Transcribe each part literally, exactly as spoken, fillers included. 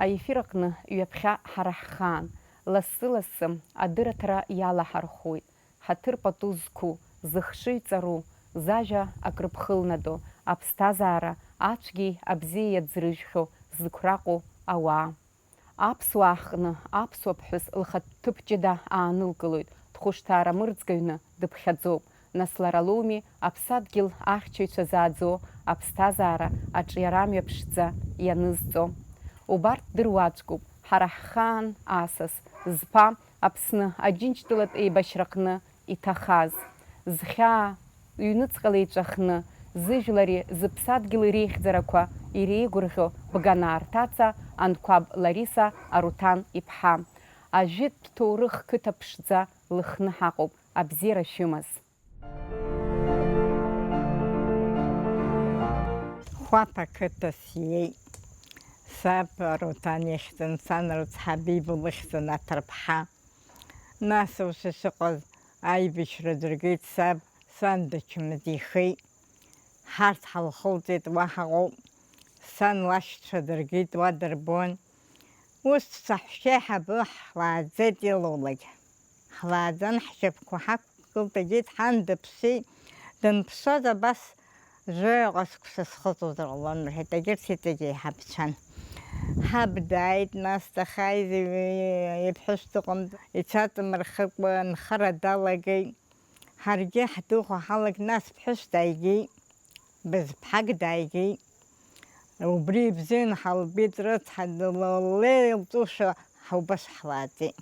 Аефир аҟны ҩаԥхьа ҳара ҳхаан, лассы-лассы адырраҭара иалаҳархәуеит, ҳаҭыр пату зқәу, зыхшыҩ ҵару, зажәа акрыԥхылнадо, аԥсҭазаара ацәгьеи абзиеи иаӡрыжәхьоу зықәраҟу ауаа. Аԥсуаа ҳҟны аԥсуа ԥҳәыс лхатә ҭыԥ ҷыда аанылкылоит, дхәышҭаара мырӡкаҩны дыԥхьаӡоуп, нас лара лоуми аԥсадгьыл ахьчаҩцәа зааӡо, аԥсҭазаара аҿиара амҩа ԥшӡа ианызҵо. Убарҭ дыруаӡәкуп, ҳара ҳхаан асас, зԥа, Аԥсны Аџьынџьтәылатә еибашьраҟны иҭахаз, зхьаа ҩныҵҟала иҵәахны, зыжәлари зыԥсадгьыли реихьӡарақәа иреигәырӷьо Бганаа рҭаца Анқәаб Лариса Аруҭан иԥҳа, ажәытә ҭоурых қыҭа ԥшӡа лыхны ҳаҟоуп, абзиара шәымаз! Хәаԥ ақыҭа сиеит. Саб Аруҭан ихьӡын, сан рыцҳа Бибул ихьӡын аҭырԥҳа. Нас ус ишыҟаз аибашьра дыргеит саб, сан дычмазаҩхеит. Ҳарҭ ҳалхылҵеит, уа ҳаҟоуп. Сан лашьцәа дыргеит, уа дырбон. Ус саҳәшьа еиҳабы ҳлааӡеит илулак. Ҳлааӡан ҳшьапқәа ҳақәгылт, егьит ҳан дыԥсит. Данԥсуаз абас жәаҩаҟа сықәса схыҵуазар ҟалон, рҳәеит, егьырҭ иҵегь еиҳабцәан. Ҳаб дааит, нас дахьааиз иԥҳәыс дыҟам, ицаҵамырхыкәа анхара далагеит. Ҳаргьы ҳдәықәла ҳалак, нас ԥҳәыс дааигеит, бызԥҳак дааигеит. Убри ибзиан ҳалбеит, рыцҳа, леилҵушәа убас ҳлааӡеит.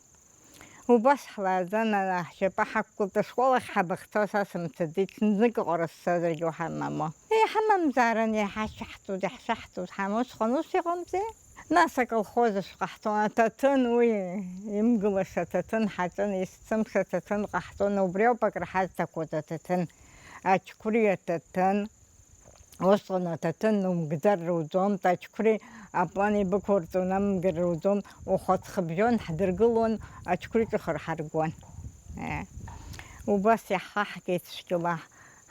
Убас ҳлааӡан, ҳшьапы ҳақәкылт, ашкол ахь ҳабахьцо са сымцаӡеит, знык аҟара сцозаргьы уаҳа мамоу. Иҳамамзаарын, иҳашьаҳҵоз, иаҳшаҳҵоз ҳамоу, усҟан ус иҟамзи? Нас аколхоз ахь ҟаҳҵон, аҭаҭын, уи имгылаша аҭаҭын ҳаҿын, есымша аҭаҭын ҟаҳҵон, убри ауп акры ҳазҭақәоз аҭаҭын, ачқәри аҭаҭын, усҟан аҭаҭын умгӡар руӡомызт, ачқәри аплан еибықәырҵон, амгар руӡом, ухаҵхыбжьон, ҳдыргылон, ачқәри ҿыхар ҳаргон. Е, убас иаҳхаҳгеит цәгьала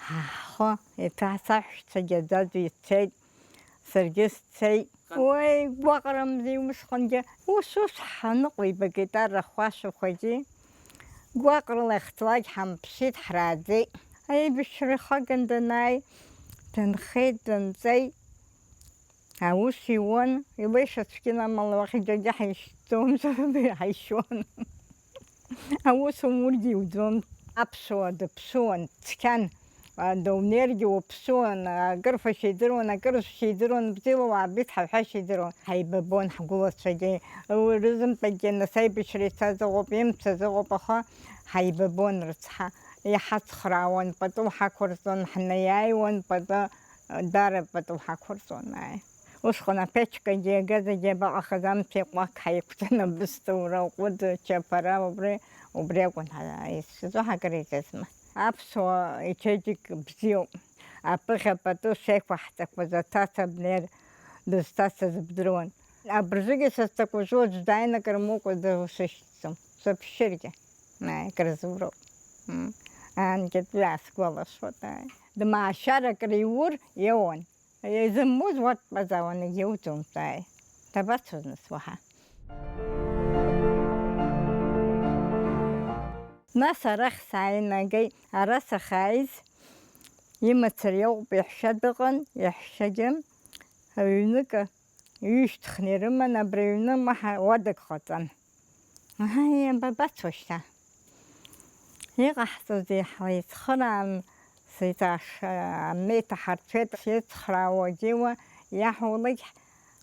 ҳхы, еиҭа саҳәшьцәагьы аӡәаӡәы ицеит. Саргьы сцеит. Уеи, гәаҟрамзи усҟангьы. Ус-ус ҳаныҟәибагеит арахә ашәақәагьы. Гәаҟрала иахьцалак ҳамԥшит, ҳрааӡеит. Аибашьра ихаган данааи, дынхеит, дынҵеит. Аус иуан, илеишәа цәгьан, амала уахь џьаргьы ҳаишьҭӡомызт, ҳаишьуан. Аус умургьы иуӡом. Аԥсуа дыԥсуан, цқьан, а, дунеиргьы уаԥсуан, акыр фашьа идыруан, акыр жәшьа идыруан, бзиала уаабеит ҳәа ҳәашьа идыруан. Ҳаибабон ҳгәылацәагьы, рызынтәыкгьы нас аибашьра ицаз ыҟоуп, имцаз ыҟоуп, аха ҳаибабон рыцҳа. Иҳацхраауан, пату ҳақәырҵон, ҳнеиааиуан, пату, даара пату ҳақәырҵон, ааи. Усҟан аԥечкагьы, агазагьы абаҟахыз, амца иҟәақ ҳаиқәҵаны, абысҭа ура, уҟәыд, чаԥара, убри, убри акәын ҳа-, исзаҳакыр иҵазма. Аԥсуа ичеиџьыка бзиоуп. Аԥыхьа пату шеиқәаҳҵақәаз аҭаца бнеир дызҭацаз бдыруан. Абыржәгьы сызҭакәыжу аӡә дааины акыр мукәа дысышьҭӡом. Сыԥшьыргьы, ааи, акрызуроуп. М. Аангьы дҩасгәалашәоит, ааи. Дмаашьар акры иур, иауан. Изымуз уа дтәазаауан, егьиуӡомызт, ааи. Дабацоз нас уаҳа? Нас арахь сааины агеит. Ара сахьааиз, имацара иоуп, иаҳәшьа дыҟан, иаҳәшьагьы аҩныка ҩышьҭыхны ирыман, абри аҩны уаҳа уадак ҟаҵан. Аҳа, иабабацо шьҭа? Иҟаҳҵозеи, ҳлеицхыраан, сеиҵааша, амеҭа ҳарҭәеит, сеицхраауагьы уа иаҳулакь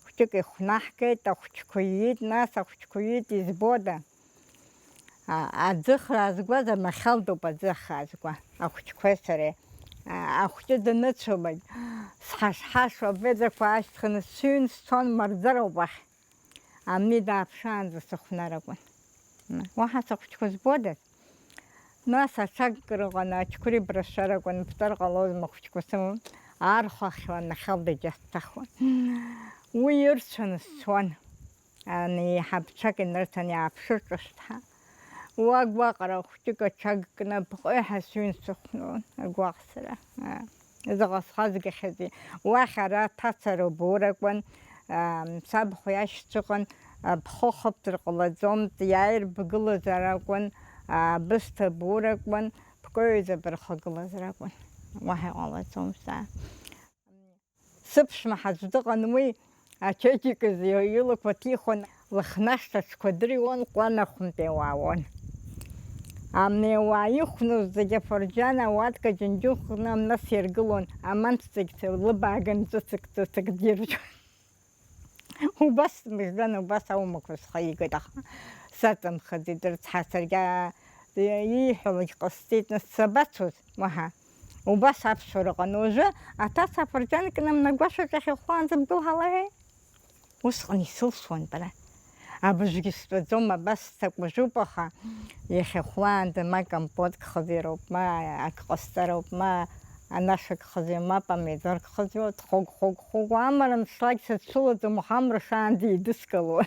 хәҷык ихәнаҳгеит, ахәҷқәа иит, нас ахәҷқәа иит, избода? А, аӡы храазгоз амахьалдоуп, аӡы храазго, ахәҷқәеи сареи. А, ахәҷы даныцәоуп, сҳашҳашуа, аведрақәа аашьҭханы сыҩн сцон Марӡара убахь. Амни дааԥшаанӡа сыхәнар акәын. Уаҳа сыхәҷқәа збодаз? Нас аҽаккыр ыҟан, ачқәри брашәар акәын, бҵар ҟалозма, ахәҷқәа сымам, архәахьуан, нахьалдагьы ацәахуан. Уи ырцәаны сцуан. Ани еиҳабцәак инырҭан, иааԥшыр ҿышәҭҳа. Уа гәаҟра хәҷык аҽак кны, бҟеиҳа сыҩн сыхәнон, агәаҟцара. Аа, заҟа схазгахьази. Уахь ара аҭацара убаур акәын, Сабхәа иашьцәа ыҟан, бхы хыбҵыр ҟалаӡомызт, иааирбгылозар акәын, бысҭа бур акәын, бкаҩӡа бырхагылазар акәын, уаҳа иҟалаӡомызт, аа. Сыԥшәма ҳаӡә дыҟан уи, ачеиџьыка илақәа ҭихуан, лыхнашҭацәқәа дыриуан, Ҟәланахәынтә иуаауан. Амни ауаа ихәноз зегьы афырџьан ауатка џьынџьыхәны амнас иргылон, аманҭ зегь лыбааган ҵәыцык-ҵәыцык диржәуан. Убас мыждан, убас аумақәа схы игеит, аха саҵамхаӡеит, рыцҳа, саргьы, аа, ииҳәалак ҟасҵеит, нас сабацоз, уаҳа? Убас аԥсуара ыҟан. Уажәы аҭаца афырџьан кны амнагәашаҿ иахьахәлаанӡа бгылҳалаҳәеи? Усҟан исылшон, бара. Абыржәгьы стәаӡом, абас сакәажәуп, аха иахьахәлаанӡа ма компотк хазироуп, ма ак ҟасҵароуп, ма анашак хазиоуп, ма помидорк хазиоуп, хәыгә-хәыгә-хәыгә, амара анцлак сацәылаӡом, уаха амра шаанӡа еидыскыло.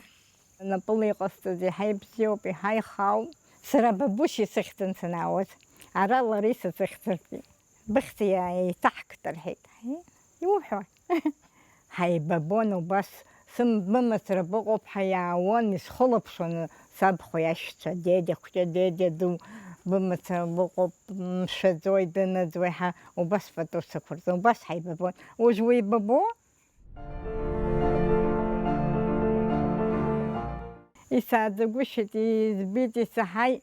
Напыла иҟасҵаз иаҳа ибзиоуп, иаҳа ихаауп. Сара Бабушьа исыхьӡан санаауаз, ара лара исыцыхьӡыртәи. Быхьӡ иа-, еиҭаҳкт, рҳәеит. Иуҳәо? Ҳаибабон убас, сым-, бымацара быҟоуп ҳәа иаауан, исхылаԥшуан сабхәа иашьцәа, дедиа хәҷы, дедиа ду, бымацара быҟоуп, мшәаӡои, дынаӡои ҳәа, убас пату сықәырҵон, убас ҳаибабон. Уажә уеибабо? Исааӡагәышьеит, избеит, исаҳаит.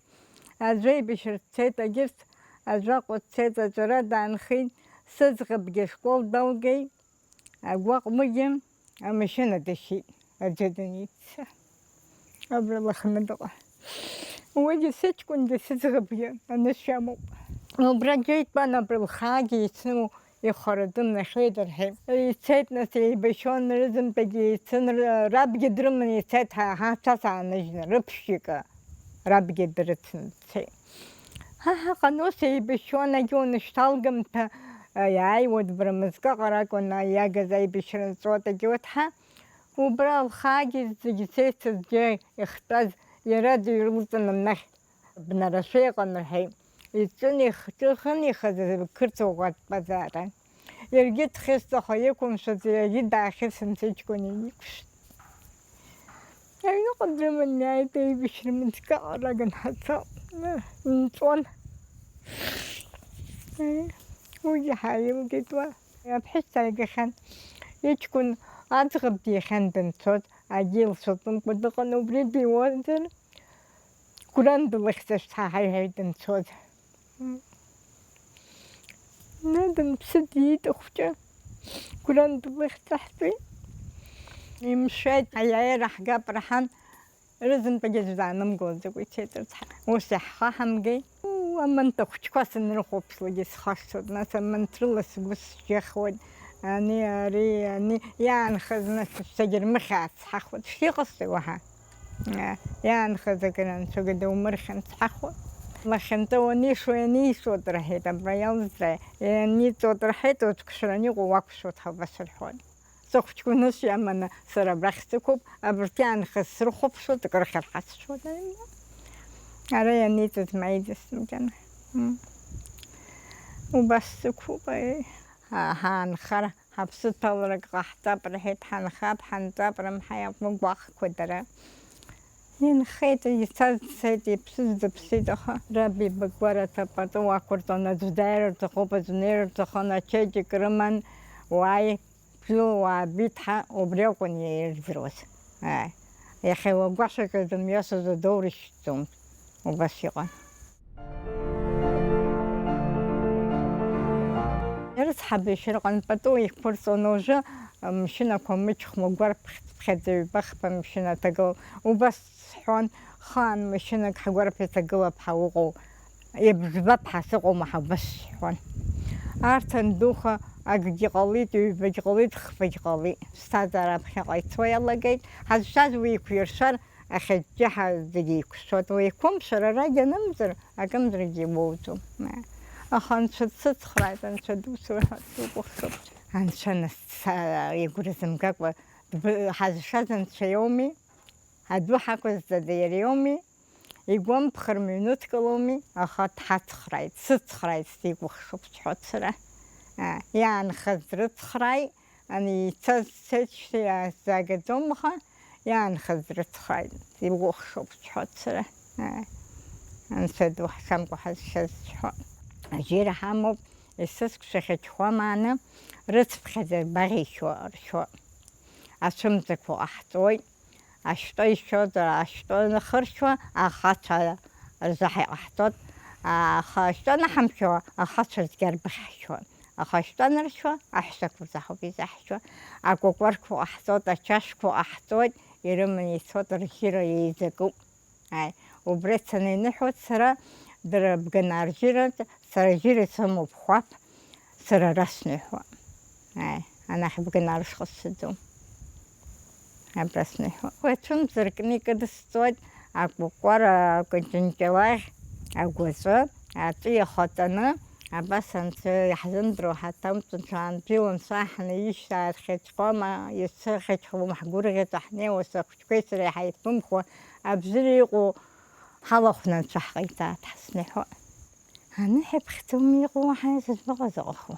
Аӡәы аибашьра дцеит, егьырҭ аӡәы Аҟәа дцеит, аҵәара даанхеит, сыӡӷабгьы ашкол далгеит, агәаҟ-мыгьы амашьына дышьит, аӡәы даница. Абра Лыхныдыҟа. Уигьы сыҷкәынгьы сыӡӷабгьы анышә иамоуп. Убра џьеитәан, абра лхаагьы ицны ихара дымнахьеит рҳәеит. Ицеит, нас, еибашьуан, рызынтәагьы ицын, р-, рабгьы дрыманы ицеит, ҳа, ҳаҭас ааныжьны, рыԥшьҩык рабгьы дрыцны дцеит. Ҳа ҳаҟан ус еибашьуан, егьа унышьҭалгамҭа, иааиуеит, бара мызкы аҟара акәын иагыз аибашьра нҵәоит, егьа урҭ ҳа. Убра лхаагьы зегьы сеицызгьы ихтәаз иара дыҩрылҵын амнахь бнарашәа иҟан рҳәеит. Иҿынеих-, ҿыхынеихаз қырҭуа ҟәардәҟәаӡа ара. Иаргьы дхьыст, аха иқәымшәаӡо иаргьы даахьысын сыҷкәын иникәшт. Аҩныҟа дрыман иааит аибашьра мызкы аҟара ганҳаца нҵәон. Уигьы ҳаилгеит уа. Аԥҳәыс дааигахьан. Иҷкәын аӡӷаб дихьан данцоз, агьи лцәалтәымкәа дыҟан, убри диуазар, Гәыран дылыхьӡашт ҳәа ҳаиҳәеит данцоз. Ны данԥсы диит ахәҷы. Гәыран дылыхьӡаҳҵеит. Имшәеит, аиааира ҳгап рҳан, рызынтәагьы аӡә даанымгылаӡакәа ицеит рыцҳа. Ус иаҳхаҳамгеи. Уу, аманҭа хәыҷқәа санрыхәаԥшлакгьы схашҭуеит, нас аманҭрыла сгәы сжьахуеит. Ани, ари, ани, иаанхаз, нас, сагьырмыхьаацҳахуеит. Шәиҟасҵои уаҳа? Иаанхаз акыр анцәагьы даумырхьын, сҳәахуан. Лахьынҵа уанишо, ианишоит рҳәеит, абра иалҵра, ианиҵоит рҳәеит, уцәкшараны иҟоу уақәшәоит ҳәа убас рҳәоит. Сыхәҷқәа нышә иаманы сара абрахь сықәуп, абарҭ иаанхаз срыхәаԥшуеит, акыр хьырҳацәшәоит. Ара ианиҵаз маиӡас макьана. М. Убас сықәуп, аи. Ҳа-, ҳаанхар, ҳаԥсы ҭаларак ҟаҳҵап рҳәеит, ҳанхап, ҳанҵап рымҳа иакәны гәаҟқәа дара. Инхеит, ицаз дцеит, иԥсыз дыԥсит, аха раб ибагәарҭа пату ақәырҵон, аӡә дааир рҭахуп, аӡә неир рҭахын, ачеиџьыка рыман, уааи, бжьыла уаабеит ҳәа, убри акәын ирдыруаз. Ааи. Иахьа уагәашаҿы дымҩасыз адоура ишьҭӡомызт. Убас иҟан. Ирыцҳаб ишьраҟынтә пату еиқәырҵон, уажәы амашьынақәа мыч хәмагәарԥхьӡ-ԥхьаӡа ҩба-хԥа машьына ҭагылан. Убас сҳәон, хаан машьынак ҳгәарԥ иҭагылап ҳәа уҟоу, ибжәбап ҳәа сыҟоума ҳәа убас сҳәон. Арҭ андуха акгьы ҟалеит, ҩбагь ҟалеит, хԥагь ҟалеит. Сҭаӡара аԥхьаҟа ицо иалагеит. Ҳазшаз уи еиқәиршәар, ахьыҷҷаҳәа зегьы еиқәшәоит. Уеиқәымшәар, ара ианымзар, акымзаракгьы иуоуӡом. Аха Анцәа дсыцхрааит, Анцәа дусур ҳәа сукәыхшоуп. Анцәа нас са-, игәра зымгакәа дбы-, ҳазшаз Анцәа иоуми, адәы ҳақәызҵада иара иоуми, игәамԥхар мҩнуҭкалоуми, аха дҳацхрааит, дсыцхрааит, сикәыхшоуп сҳәоит сара. А, иаанхаз дрыцхрааит, Ани ицаз цеит, шьҭа иааззаагаӡом, аха иаанхаз дрыцхааит, иухшоуп сҳәоит сара. Ааи. Анцәа ду ҳшамкәа ҳазшаз сҳәоит. Ажьира ҳамоуп, есыцк шәахьачхәамааны, рыцԥхьаӡа багьа ишәо, ршәо. Ацәымӡақәа ҟаҳҵоит, ашьтәа ишәозар, ашьтәа анахыршәуа, ахацәа рзаҳа иҟаҳҵоит, аха ашьтәа анаҳамшәо, ахацәа рзгьы арбаӷь ҳшәоит. Аха ашьтәа аныршәуа, аҳәсақәа рзы ҳауп изаҳшәо. Акәакәарқәа ҟаҳҵоит, ачашқәа ҟаҳҵоит, ирыманы ицоит, ржьира еизакуп. Ааи, убра ицаны иныҳәоит сара, дара бганаа ржьира, сара ажьира исымоуп хәаԥ, сара ара сныҳәоит. Ааи, анахь бганаа рышҟа сцаӡом. Абра сныҳәоит. Уи ацәымза ркны икыдысҵоит, акәакәара, акәаҷынҷалаӷь, агәаҵәа, аҵәы иахатаны, абас анцәа иаҳзымдыруа ҳаҭамҵәан, ҽаантәи лымсаҳаны ишьҭа аахьаҵәҟьома, иацы ахьаҵәҟьома ҳгәырӷьаҵәа ҳнеиуа, сыхәыҷқәеи сареи ҳаиԥымхуа, абзиара иҟоу ҳалахәны анцәа ҳҟаиҵааит ҳасныҳәоит. Аныҳәа ԥхьӡоума иҟоу, уаҳа зыӡбаҟа зыҟаху?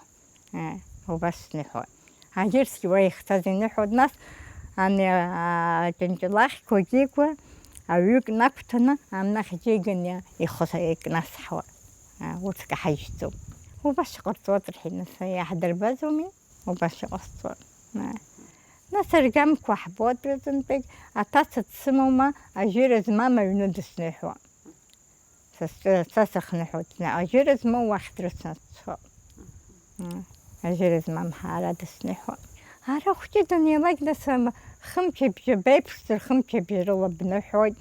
Ыы, убас сныҳәоит. Егьырҭгьы уа ихҭаз иныҳәоит, нас ани, аа, ҷынҷылахьқәа гьигәа аҩы кнақәҭәаны амнахь џьеиганы ихы икнасҳауа, аа, урҭ каҳажьӡом. Убас иҟарҵоит, рҳәеит, нас, иаҳдырбаӡоми? Убас иҟасҵоит. Ыы. Нас аргьамқәа ҳбоит, рызынтәык аҭаца дсымоума, ажьира змам аҩны дысныҳәо. Са сҿы, са сыхныҳәоит, ажьыра змоу уахь дрыцны дцо. Мм, ажьыра змам ҳәа ара дысныҳәоит. Ара хәҷы данилак, нас, ам, хымчыбжьа беиԥшзар, хымчыбжьа рыла бныҳәоит,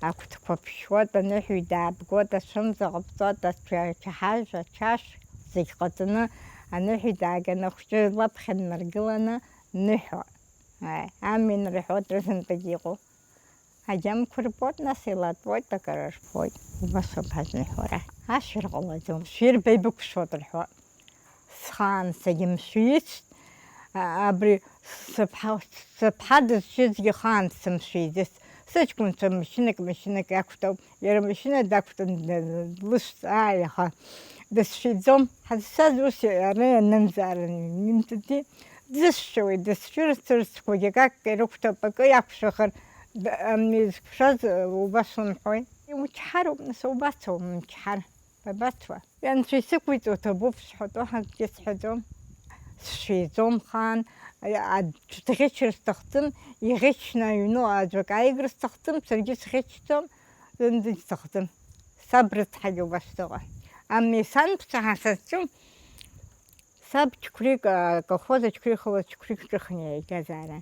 ақәҭқәа ԥшьуеит, аныҳәаҩ даабгоит, ацәымза ҟабҵоит, ача-, ачаҳажә, ачашә зегь ҟаҵаны, аныҳәаҩ дааганы ахәҷы лаԥхьа днаргыланы дныҳәоит. Ааи, амин рҳәоит рызынтәык иҟоу. Аџьамқәа рбоит, нас илатәоит, акы рырфоит. Убас ауп ҳазныҳәара. Ашәа рҟалаӡом. Шәирба ибықәшәоит рҳәоит. Схаан сагьымшәицт, а, абри сыԥҳа, сыԥҳа дызшьызгьы хаан дсымшәиӡеит. Сыҷкәынцәа машьынак, машьынак иақәтәоуп. Иара машьына дақәтәан, д-, д-, длышәҵ-, ааи, аха дысшәиӡом. Ҳазшаз ус ара ианымзаарын, имтыти, дзысшәуеи, дысшәырц, рыцқәагьы акакка ирықәтәоуп, акы иақәшәахыр, д-, ам, изқәшәаз, убас умҳәои? Иучҳароуп, нас, убацоу, умчҳар, бабацуа? Анцәа исықәиҵо ҭабуп сҳәатәы, акгьы сҳәаӡом. Сшәиӡом хаан, аӡә дӷьычыр сҭахӡам, иӷьычны аҩны аӡәы акы ааигар сҭахӡам, саргьы сӷьычӡом, зынӡагь сҭахӡам. Саб рыцҳагьы убас дыҟан. Ами сан ԥсаҳа сазҿу, саб Ҷқәрик, а, аколхоз Ҷқәрихала Ҷқәрик ҿыхны иааигазаара.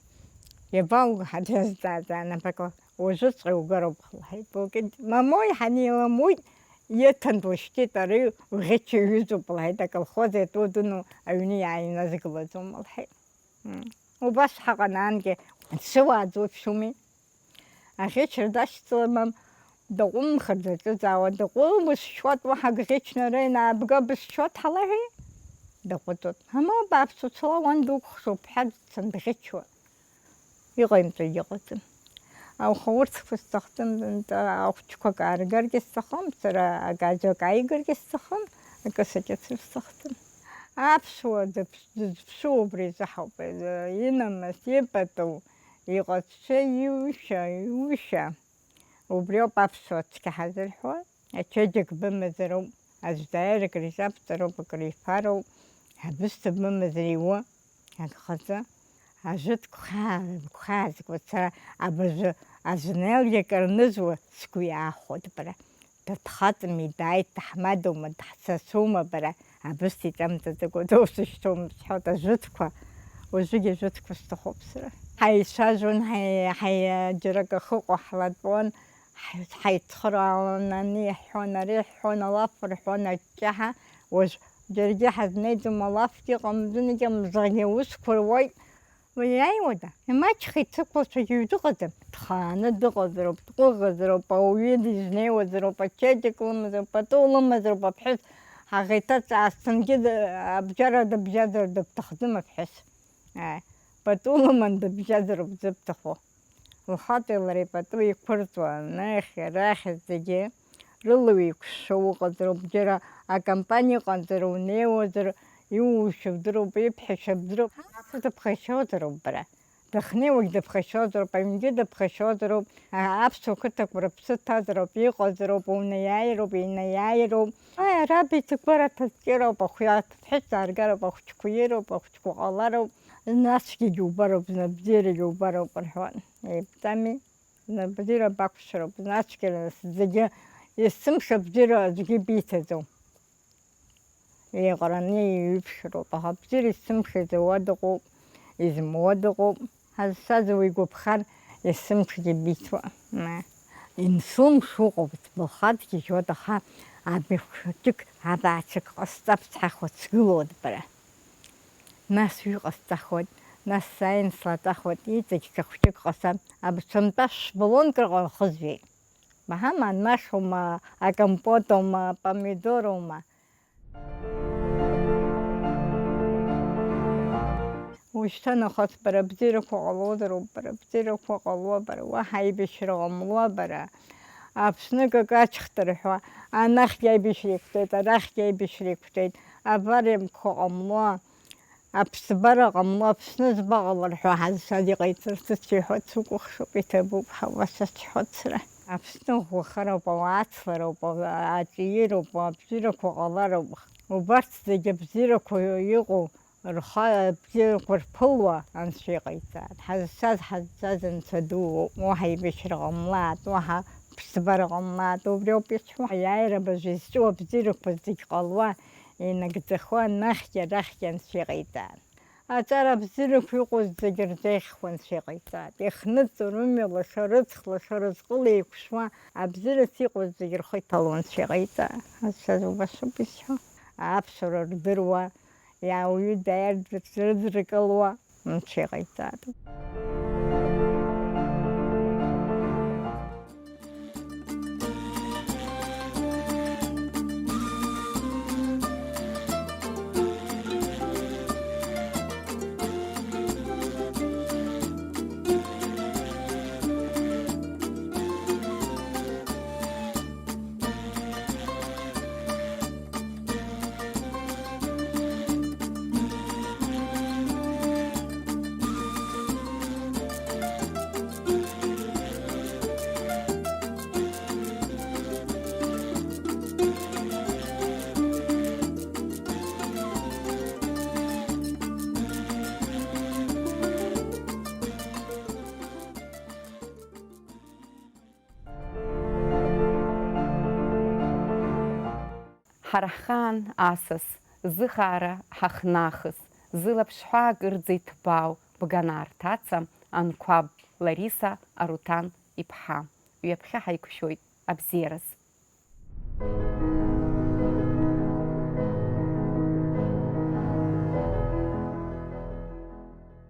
Иабаугәаҳа дазҵаазаан, абаҟа, уажәыҵәҟьа иугароуп, лҳәеит, лкит. Мамои, ҳанеиламуит, иҭан длышьҭит, ари уӷьыча иҩызоуп, лҳәеит, аколхоз иатәу дыну аҩны иааиназгылаӡом, лҳәеит. Мм. Убас ҳаҟан аангьы, дсыуааӡоит шәуми. Аӷьычра дашьцылама, дыҟәымхыр даҿызаауа, дыҟәымызшәоит, уаҳа гӷьычнара инаабга бызшәоит ҳалаҳәи? Даҟәыҵуеит. Ама, бааԥс, уцала, уан дукәхшоуп ҳәа дцан дӷьычуа. Иҟаимҵо егьыҟаӡам. Ауха урҭқәа сҭахӡам, ахәыҷқәак ааргаргьы сҭахым, сара агаӡак ааигаргьы сҭахым, акы саҿыцыр сҭахӡам. Аԥсуа дыԥс-, дызԥсу убри изы ҳауп, инамыс, ипату, иҟазшьа, иушьа, иушьа. Убриоуп аԥсуа цқьа ҳазырҳәо, ачеиџьыка бымазароуп, аӡә дааир акризаԥҵароуп, акрифароуп, абысҭа бымазар иуа, агхаӡа, ажәытә гәхьаа, гәхьаазго сара абыржәы аӡә анеилга акыр нызуа сгәы иаахәоит бара. Дыҭхаҵами, дааит, даҳмадоума, даҳцасума бара, абысҭа иҵамҵаӡакәа доусышьҭоума сҳәоит, ажәытәқәа, уажәыгь ажәытәқәа сҭахуп сара. Ҳаицәажәон, ҳаи-, ҳаи-, џьарак ахы ыҟоу ҳлатәон, ҳаицхыраалон, ани иаҳҳәон, ари иаҳҳәон, алаф рҳәон, аҷҷаҳа, уажә џьаргьы ҳазнеиӡом, алафгьы ыҟам, зынгьы амзагьы аусқәа руеит. Уи иааиуада? Имаҷхеит, сықәлацәагьаҩ дыҟаӡам. Дхааны дыҟазароуп, дҟәыӷазароуп, ауаҩы дизнеиуазароуп, ачеиџьыка лымазароуп, пату лымазароуп, аԥҳәыс ҳаӷеиҭаҵ-, аассангьы д-, абџьар дыбжьазар дыбҭахӡам аԥҳәыс. Ааи, пату лыман дыбжьазароуп дзыбҭаху. Лхаҵеи лареи пату еиқәырҵуа, анахь, арахь зегьы рыла еиқәшәшәа уҟазароуп, џьара акомпаниа ыҟазар, унеиуазар, Иуушьа бдыруп, ибҳәашьа бдыруп. Ҳаԥхьа дыԥхашьозароуп бара. Дахьнеиуагь дыԥхашьозароуп, аҩнгьы дыԥхашьозароуп. А-, аԥсуа қыҭақәа рыԥсы ҭазароуп, иҟазароуп, унаиааироуп, инаиааироуп. Ааи, ара абиҭақәа раҭаҵкьыроуп, ахәҩа аҭыԥҳәыс дааргароуп, ахәыҷқәа ироуп, ахәыҷқәа ҟалароуп. Зны ацәгьагьы убароуп, зны абзиарагьы убароуп рҳәон. Еиԥҵами, зны абзиара бақәшәароуп, зны ацәгьара, зегьы есымша абзиара аӡәгьы биҭаӡом. Еиҟараны иҩԥшроуп, аха абзиара есымша изауа дыҟоуп, изымуа дыҟоуп. Ҳазшаз уи гәаԥхар есымшагьы биҭуа. Инсумш уҟоуп, ҭбылхаҵ гьежьуа, аха абихәшәаҿык абаацәак ҟасҵап цҳахуа сгылоит бара. Нас уи ҟасҵахуеит, нас сааин слаҵахуеит, иҵегь ҽа хәҷык ҟасҵап, абацәа мтәа шәбалонк рыҟара хызҩеит. Баҳама анмашума, акомпотума, апомидорума. Ушьҭа нахыс бара бзиарақәа ҟалозароуп, бара бзиарақәа ҟало, бара уаҳа аибашьра ҟамло, бара Аԥсны акакы аҽхтыр ҳәа, анахьгьы аибашьра еиқәтәеит, арахьгьы аибашьра еиқәтәеит, авариантқәа ҟамло. Аԥсабара ҟамло, Аԥсны збаҟалар ҳәа ҳазшаз иҟаиҵарц сшәо сукәыхшоуп, иҭабуп ҳауаса сҳәо сара. Аԥсны ӷәӷәахароуп, ауаа ацлароуп, ауаа аҵәиироуп, абзиарақәа ҟалароуп. Убарҭ зегьы абзиарақәа иҟоу, рхы абзиарақәа рԥылуа Анцәа иҟаиҵааит. Ҳазшаз, ҳазшаз Анцәа дууп, уаҳа еибашьра ҟамлааит, уаҳа ԥсабара ҟамлааит, убри ауп исҳәо. Аиааира абыржә изҿу абзиарақәа зегь ҟалуа, инагӡахуа анахьгьы арахьгьы Анцәа иҟаиҵааит. Аҵара абзиарақәа иҟоу зегьы рзеиӷьхо Анцәа иҟаиҵааит. Ихныҵуа рымҩа лаша рыҵх, лаша рызҟыла еиқәшәуа, абзиарас иҟоу зегьы рхы иҭало Анцәа иҟаиҵааит. Ацәа убасоуп исҳәо. Аԥсуара рдыруа, иаауҩы дааир рыдыркылуа Анцәа иҟаиҵааит. Ҳара ҳхаан асас, зыхаара ҳахнахыс, зылаԥш ҳәаак ырӡа иҭбаау Бганаа рҭаца Анқәаб Лариса Аруҭан иԥҳа, ҩаԥхьа ҳаиқәшәоит абзиараз.